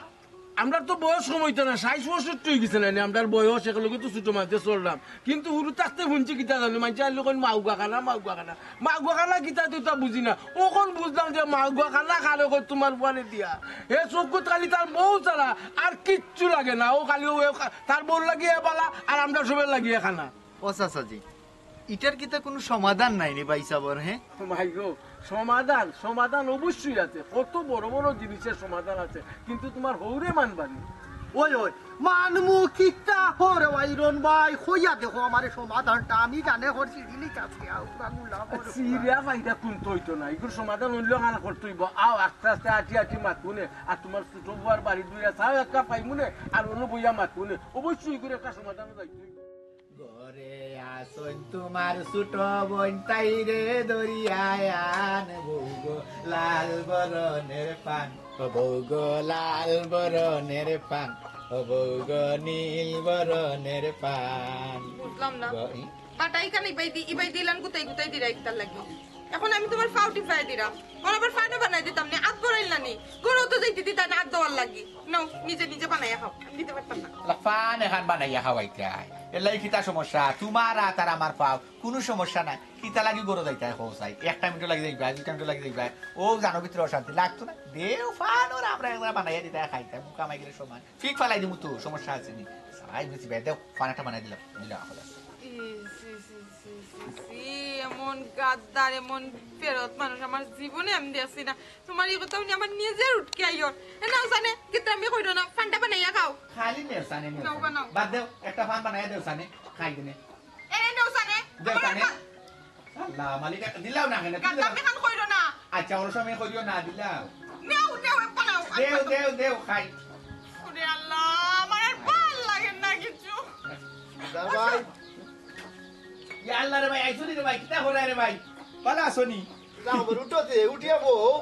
আমরা তো বয়স কম অইতো না, ষাইট পঁয়ষট্টি অই গেছে না নি, আমরার বয়স, একলগে তো ছোট মাঝে চললাম। কিন্তু হুরু থাকতে হুনছি কিতা জানো, মাইনষে আইলে কইন, "মাউগা খানা, মাউগা খানা।" মাউগা খানা কিতা তো তা বুঝি না। অখন বুঝলাম যে মাউগা খানা খালে কই তোমার ফুয়ারে দিয়া। হে চকুত খালি তার বউ ছাড়া আর কিচ্ছু লাগে না। ও খালি ও খা-, তার বউর লাগি এ বালা আর আমরা সবের লাগি এ খানা। ও চাচাজি, ইটার কিতা কুনু সমাধান নাই নি ভাইসাবর, হে? মাই গো, সমাধান, সমাধান অবশ্যই আছে, কত বড় বড় জিনিসের সমাধান আছে, কিন্তু তোমার হউরে মানবা নি। ওই, ওই, মানমু কিতা হরে ওয়াইরন ভাই, কইয়া দেখো আমারে সমাধানটা, আমি জানে হর সিঁড়ি লিক আছে, আউরা গুলা বড়। সিরিয়া ফাইদা কুনতো অইতো না, ইগুর সমাধান অইল কানা করতে অইব। আও, আস্তে আস্তে আটি আটি মাতুনে, আর তোমার ছোট বুয়ার বাড়ি দুইয়া চাও একটা পাইমুনে, আর অন্য বইয়া মাতুনে, অবশ্যই ইগুর একটা সমাধান যাইতে অইব। ঘরে আছইন তোমার ছোট বইন তাইরে ধরিয়া আন, বউ গো লাল বরণের পান, ও বউ গো লাল বরণের পান, ও বউ গো নীল বরণের পান। বুঝলাম না। গ-, ই? বাটা ইখান ইবাই দি, ইবাই দিলান গুতাই গুতাই দিরা ইকটার লাগি। এখন আমি তোমার ফাও টিপাই দিরাম। ওর আবার ফানো বানাই দিতাম নি, আত বড়াইল না নি। গরু তো যাইতে দিতা না আত দেওয়ার লাগি। নাও, নিজে নিজে বানাইয়া খাও। আমি দিতে পারতাম না। লা ফান এখান বানাইয়া খাওয়াইতে আয়। এর লাগি কিতা সমস্যা? তোমার আত আর আমার ফাও, কুনু সমস্যা নাই। কিতা লাগি গরু যাইতে হয়, খোঁজ চাই। একটা মিনিট লাগি যাইবা, দুইটা মিনিট লাগি যাইবা। ও জানো ভিতরে অশান্তি লাগতো না। দেও ফান ওর আমরা একবার বানাইয়া দিতে হয়, খাইতে হয়। মুখ আমায় গেলে সমান। ফিক ফালাই দিমু তো, সমস্যা আছে নি। সারাই বুঝি বে, দেও, ফান একটা বানাই দিলাম। দিলাম, আপাতত। ই, ছি, ছি, ছি, ছি, ছি, এমন গাদ্দার, এমন ফেরত মানুষ আমার জীবনে আমি দেখছি না। তোমার এই কথা শুনে আমার নিজের উঠকে আইয়র। এ নাও জানে, কিতা আমি কইরো না, ফানটা বানাইয়া খাও। খালি নেও সানে, নেও নাও সানে। বানাও। বাদ দেও, একটা ফান বানাই দেও সানে, খাই দিনে। এ নাও জানে, দেও আমার সানে। ফা- আল্লাহ, মালিক, দিলাও না কেন? গাদ্দার দেখান কইরো না। আচ্ছা, ওর সময় করিও না, দিলাও। নেও, নেও, বানাও। দেও, দেও, দেও, খাই। ওরে আল্লাহ, আমার আর ভালা লাগে না কিছু। দার ভাই, ইয়া আল্লাহ রে ভাই, আইছো নি রে ভাই, কিতা করে রে ভাই? ভালা আছো নি? যাও, আবার উঠো তে, উঠিয়া বউ।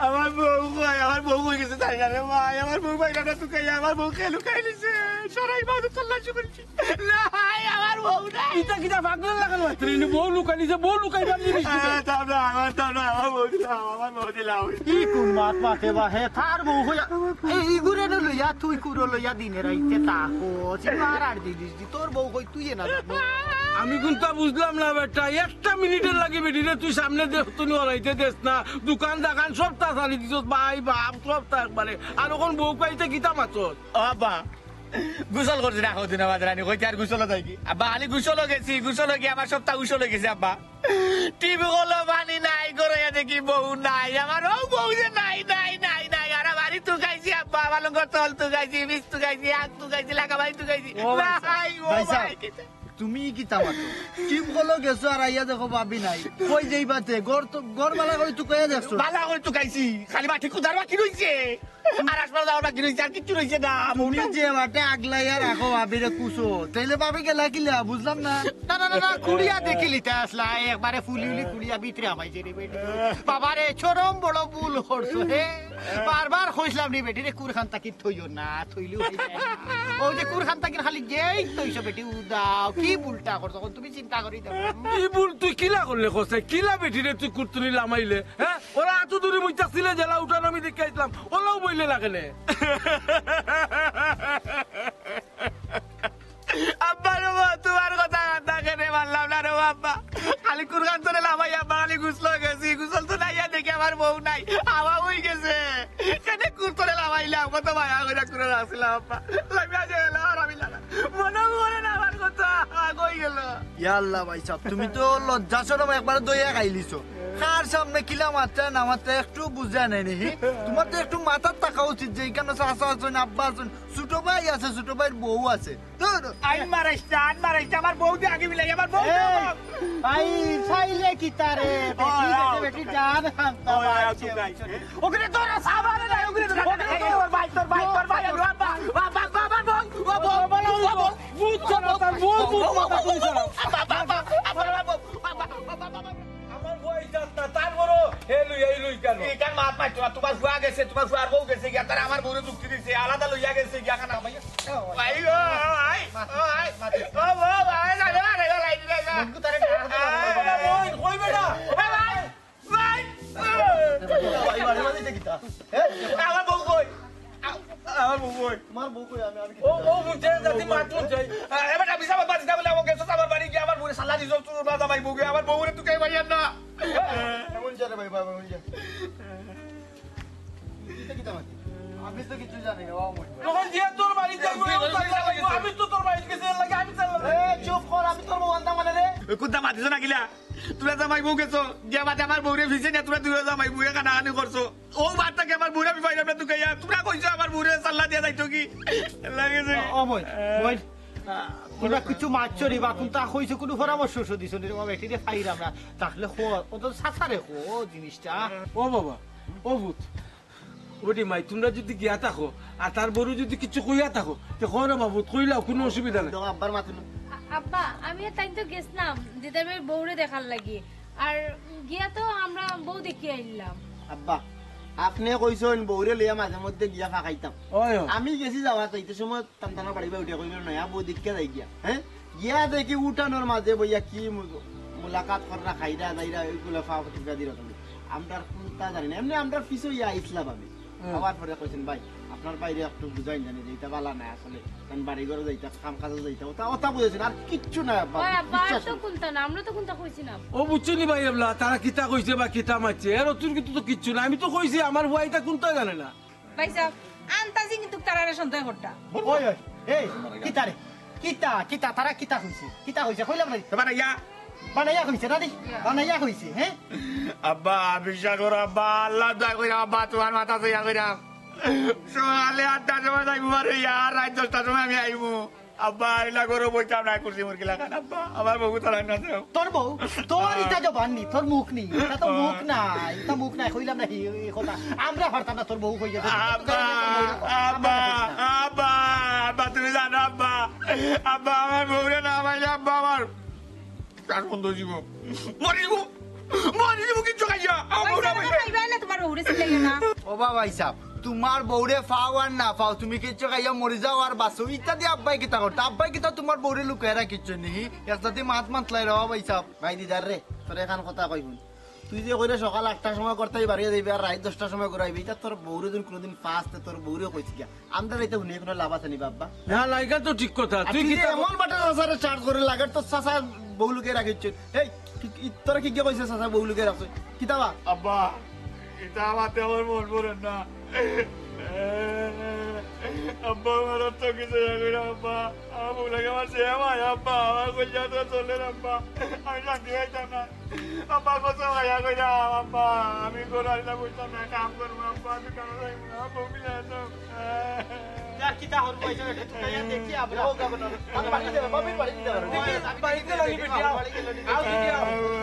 আমার বউ কই? আমার বউ কই গেছে জানি না রে ভাই। আমার বউ বাইরে না তুকাইয়া, আমার বউ কে লুকাই নিছে। সরাই বাদু তল্লাশি করছি। নাই, আমার বউ নাই। ইটা কিতা পাগল লাগানো মাত্র? ইনি বউ লুকাই নিছে, বউ লুকাইবার জিনিস দিবে। আহ, দাও না, আমার দাও না, আমার বউ দিলাও, আমার বউ দিলাও। ই কোন মাত মাতে বা হে? তার বউ কইয়া, এই ইগুরে নে লইয়া, তুই কুরো লইয়া দিনে রাইতে তা কো, চিনো আর আর দিলিস দি, তোর বউ কই তুই এ না জানো? আমি কুন্তা বুঝলাম না বেটা, একটা মিনিটের লাগি বেটিরে তুই সামনে দে, তুই ওরাইতে দেস না, দোকান দাকান সবতা চালি দিছস, ভাই বাপ সবতা একবারে, আর অখন বউ পাইতে কিতা মাতস? ও আব্বা, গোসল করছি না কদিন আবার রানি, কইতে আর গোসল যাই কি? আব্বা, খালি গোসল গেছি, গোসল গিয়া আমার সবতা উসল গেছে আব্বা। টিভি হলো পানি নাই, গড়াইয়া দেখি বউ নাই, আমার ও বউ যে নাই, নাই, নাই, নাই, আর বাড়ি তুকাইছি আব্বা, পালঙ্গর তল তুকাইছি, বিছ তুকাইছি, আগ তুকাইছি, লাগা বাড়ি তুকাইছি। ও ভাই সাহেব, নাই, ও ভাই সাহেব, ভাই, কিতা? তুমি কিতা মাতো? টিভি হলো গেছো আর আইয়া দেখো ভাবি নাই, কই যাইবা তে? ঘর তো, ঘর বালা করি তুকাইয়া দেখছো? বালা করি তুকাইছি, খালি মাটি কুদার বাকি রইছে। আর আসবার যাওয়ার বাকি রইছে, আর কিচ্ছু রইছে না। তুমি যে বাটে আগলাইয়া রাখো ভাবিরে কুছো, তাইলে ভাবি গেলা কিলা? বুঝলাম না। না, না, না, না, কুড়িয়া দেখিলিতা আসলা, একবারে ফুলি উলি কুড়িয়া ভিতরে হামাইছে রে বেটি। বাবা রে, চরম বড় ভুল করছো রে। বারবার কইছিলাম নি বেটিরে কুরখান তাকি থইও না, থইলেও হই যায় না। ওই যে কুরখান তাকির খালি গেই থইছো বেটি উদাও, কি ভুলটা করছো অখন তুমি চিন্তা করি দেখো। ই ভুল তুই কিলা করলে কসে? কিলা বেটিরে তুই কুরতুনি লামাইলে? হ্যাঁ? ওরা এত দূরে মুইতা ছিলে জেলা উঠান আমি দেখে আইলাম, ওলাও বইলে না কেনে? আব্বা রে বাবা, তোমার কথা কান্দা কেনে মানলাম না রে বাবা। খালি কুরখান তোরে লামাই আব্বা, খালি গোসল গেছি, গোসল তো নাইয়া দেখি আমার বউ নাই, হাওয়া হই গেছে। কেনে কুর তোরে লামাইলাম, কত মায়া কইরা কুরে রাখছিলাম আব্বা। লামিয়া যে এলা আর আমি লাগা। মনে মনে না আমার কথা, আগ হই গেল। ইয়া আল্লাহ ভাই সাহেব, তুমি তো লজ্জা শরম একবারে দইয়া খাইলিছো। কার সামনে কিলা মাত্রা না মাত্রা একটু বুঝা নাই নি, হি? তোমার তো একটু মাথাত থাকা উচিত যে এখানে চাচা আছেন, আব্বা আছেন, ছোট ভাই আছে, ছোট ভাইর বউ আছে। ধুর। আইন মারাইছে, আইন মারাইছে, আমার বউ দিয়ে আগে মিলাই, আমার বউ দিয়ে এই, আমার। ভাই, চাইলে কি তারে? ও, বেটি গেছে, আও। বেটি জান খান্তা ও, আও, মারছে। তুই গাই। ওখানে তোরা সাবারে নাই, ওখানে তোরা। ওখানে তোর ভাই, তোর ভাই, তোর ভাই, আমার বাবা, বাবা, বাবা, বাবা, বউ, ও বউ, ও বউ। ভূত ছাড়া তার বউ, ভূত ছাড়া তুই ছাড়া। বাবা, বাবা, বাবা, বাবা, বাবা, বাবা। আমার বউ ইজাত না, তার বড় হে লুই, এই লুই কেন? ইকার মাত মারতো না, তোমার ফুয়া গেছে, তোমার ফুয়ার বউ গেছে গিয়া, তারা আমার বউরে যুক্তি দিছে, আলাদা লইয়া গেছে গিয়া, খানা ভাই, ও ভাই, ও ভাই, ও ভাই, ও ভাই, আরে, আরে, আরে, আরে, আরে। বন্ধু, তারে ডাক দে, আরে, ভাই। বইন, কই বেটা? এ ভাই, ভাই। ভাই, ভাই, ভাই, এটা কিতা? এ? আমার বউ কই? আ-, আমার বউ কই? তোমার বউ কই? আমি, আমি ও, ও, বুঝছে, জাতি মাত বুঝছে। আ, এবার আমি সব বাদ দিতে বলে, আমাকে সব আমার বাড়ি গিয়ে আমার বউরে সালা দিছো, তুই না জামাই বউ গিয়ে আমার বউরে তুই কে ভাই আর না? এমন যা রে ভাই, ভাই, এমন যা। কিতা, কিতা মাতি? আমি তো কিচ্ছু জানি না, বাবা, মনে হয়। তখন যে তোর বাড়ি যাইবো, ও তাই যাইবো, আমি তো তোর বাড়ি গেছি, এর লাগি আমি চাললাম। এ, চুপ কর, আমি তোর বউ আনতাম মানে রে। ওই কুদ্দা মাতিছো না কিলা? তোমরা জামাই বউ গেছো, যে বাদে আমার বউরে ফিছে নিয়া তোমরা দুইও জামাই বউয়ে কানাকানি করছো। ও বাদ থাকি আমার বউরে আমি পাইলাম না তুকাইয়া। তোমরা কইছো আমার বউরে সাল্লা দিয়া যাইতো কি? লাগে যে। ও, ও বই, বই। তোমরা কিছু মারছো রে বা, কোনটা কইছো, কোনো পরামর্শ উর্শ দিছো নি রে বাবা, এটিরে পাইলাম না। তাহলে কো, ও তো সাসারে কো, জিনিসটা। ও বাবা, ও ভূত। ওটি মাই, তোমরা যদি গিয়া থাকো, আর তার বড় যদি কিছু কইয়া থাকো, তে কও না বাবু, কইলাও, কোনো অসুবিধা নাই। দাও, আব্বার মাথা না। আ-, আব্বা, আমি আর তাই তো গেছিলাম, দিদার মেয়ের বউরে দেখার লাগি। আর গিয়া তো আমরা বউ দেখিয়া আইলাম। আব্বা, আপনি কইছেন বউরে লইয়া মাঝে মধ্যে গিয়া ফাঁকাইতাম। ওই, ওই। আমি গেছি যাওয়া চাইতে সময় তান্তানা বাড়ি বা উঠে কইল, "নয়া বউ দেখিয়া যাই গিয়া।" হ্যাঁ? গিয়া দেখি উঠানোর মাঝে বইয়া কি মু-, মুলাকাত কররা, খাইরা, যাইরা, ওইগুলা ফাও টিকা দিরা তুমি। আমরা কোনটা জানি না। এমনি আমরা পিছু ইয়া আইসলাম আমি। হুম। আবার পরে কইছেন, "ভাই, আপনার বাইরে একটু বুঝাইন জানি যে এটা বালা না আসলে। তান বাড়ি ঘরে যাইতা, কাম কাজে যাইতা।" ওটা, ওটা বুঝেছেন, আর কিচ্ছু না আব্বা, ওই আব্বা, আর বিশ্বাস তো নেই। কোনটা না, আমরা তো কোনটা কইছি না। ও বুঝছো নি ভাই, এবলা, তারা কিতা কইছে বা কিতা মারছে, এর অতিরিক্ত তো কিচ্ছু না। আমি তো কইছি, আমার বুয়া এটা কোনটা জানে না। ভাই সাহেব, আন্তাজি কিন্তু তারারে সন্দেহ করতা। ওই, ওই, এই, কিতা রে? কিতা, কিতা, তারা কিতা কইছে? কিতা কইছে? কইলাম না। বানাইয়া। বানাইয়া কইছে, না রে? বানাইয়া কইছে, হ্যাঁ? আব্বা, বিশ্বাস করো, আব্বা, আল্লাহ দয়া কইরা, আব্বা, তোমার মাথা দয়া কইরা। সকালে আটটার সময় যাইবো বারইয়া, আর রাত দশটার সময় আমি আইবো। আব্বা, আইলা ঘরো বইতাম না, কুরসি মুরগি লাগান, আব্বা, আমার বউ তারা না যাও। তোর বউ? তোর ইটা জবান নি, তোর মুখ নি, ইটা তো মুখ না, ইটা মুখ না, কইলাম না, হি, হি, কথা। আমরা পারতাম না, তোর বউ কই গেছে। আব্বা, আব্বা, আব্বা, আব্বা, তুমি জানো, আব্বা, আব্বা, আমার বউরে না পাইলে, আব্বা, আমার শ্বাস বন্ধ হয়ে যাবো, মরে যাবো। মরি যাইমু কিচ্ছু খাইয়া। আমার পয়সা বাবা। খাইবা না, তোমার বউরে চিল্লাইও না। ও বাবা হিসাব, তোমার বউরে পাও আর না পাও, তুমি কিচ্ছু খাইয়া মরি যাও আর বাঁচো, ইতা দি আব্বায় কিতা করতা? আব্বায় কিতা তোমার বউরে লুকাইয়া রাখিছইন নি? এর সাথে মাত মাতলাই রে বাবা হিসাব। ভাই দিদার রে, তোর এখান কথা কইবুন। তুই যে কইরে সকাল আটটার সময় করতেই বাড়িয়ে যাইবে আর রাইত দশটার সময় ঘুরাইবে, ইতা তোর বউরে দিন কোনোদিন ফার্স্ট তোর বউরে কইছি গিয়া। আমরা রাইতে হুনি কোনো লাভ আছে নি বাবা? না, লাইগা তো ঠিক কথা। তুই তুই কি যে এমন বাটে চাচারে চার্জ করে লাগে, তোর চাচা বউ লুকিয়ে রাখিছইন। এই, কি- কি- তোরা কি গিয়ে কইছে চাচা বউ লুকিয়ে রাখছে? কিতাবা? আব্বা, ইতা আমাতে আমার মন ভরে না। আব্বা, আমার আর তো কিছু লাগে না, আব্বা। আমার বউ লাগে আমার সে ভাই, আব্বা। আমার কইলে তো চলে না, আব্বা। আমি শান্তি পাইতাম না। আব্বা, কত ভাইয়া কইলাম, আব্বা। আমি ঘর আইলা বলতাম না, কাম করবো, আব্বা। আমি কেন যাইবো না, আব্বা, মিলে আনতাম। আর কিতা হল পয়সা বেটা, তুই তাইয়া দেখি আমরা। বাড়িতে যাবে, বাবির বাড়িতে যাবে। বাড়িতে লাগি বেটি, আও। আও, দেখি, আও।